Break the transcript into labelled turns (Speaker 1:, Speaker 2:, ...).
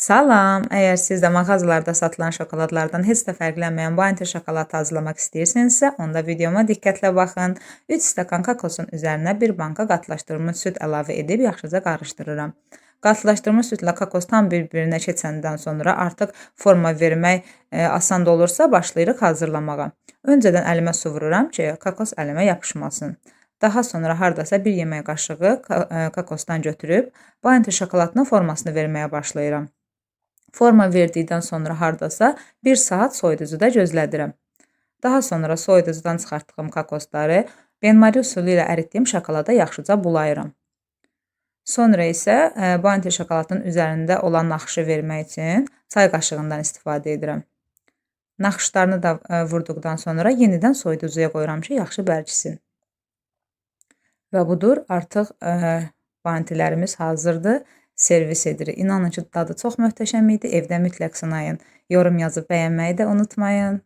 Speaker 1: Salam! Əgər siz də mağazalarda satılan şokoladlardan heç də fərqlənməyən Bounty şokolad hazırlamaq istəyirsinizsə, onda videoma diqqətlə baxın. 3 stəkan kokosun üzərinə bir banka qatlaşdırılmış süd əlavə edib yaxşıca qarışdırıram. Qatlaşdırılmış südlə kokos tam bir-birinə keçəndən sonra artıq forma vermək asan da olursa, başlayırıq hazırlamağa. Öncədən əlimə su vururam ki, kokos əlimə yapışmasın. Daha sonra hardasa bir yemək qaşığı kokosdan götürüb Bounty şokoladının formasını verməyə başlayıram. Forma verdikdən sonra hardasa 1 saat soyuducuda gözlədirəm. Daha sonra soyuducudan çıxartdığım kokosları benmari üsulu ilə əritdiyim şokolada yaxşıca bulayıram. Sonra isə Bounty şokoladının üzərində olan naxışı vermək üçün çay qaşığından istifadə edirəm. Naxışlarını da vurduqdan sonra yenidən soyuducuya qoyuram ki, yaxşı bərkisin. Və budur, artıq bountylərimiz hazırdır. Servis edirik. İnanın ki, dadı çox möhtəşəm idi. Evdə mütləq sınayın. Yorum yazıb bəyənməyi də unutmayın.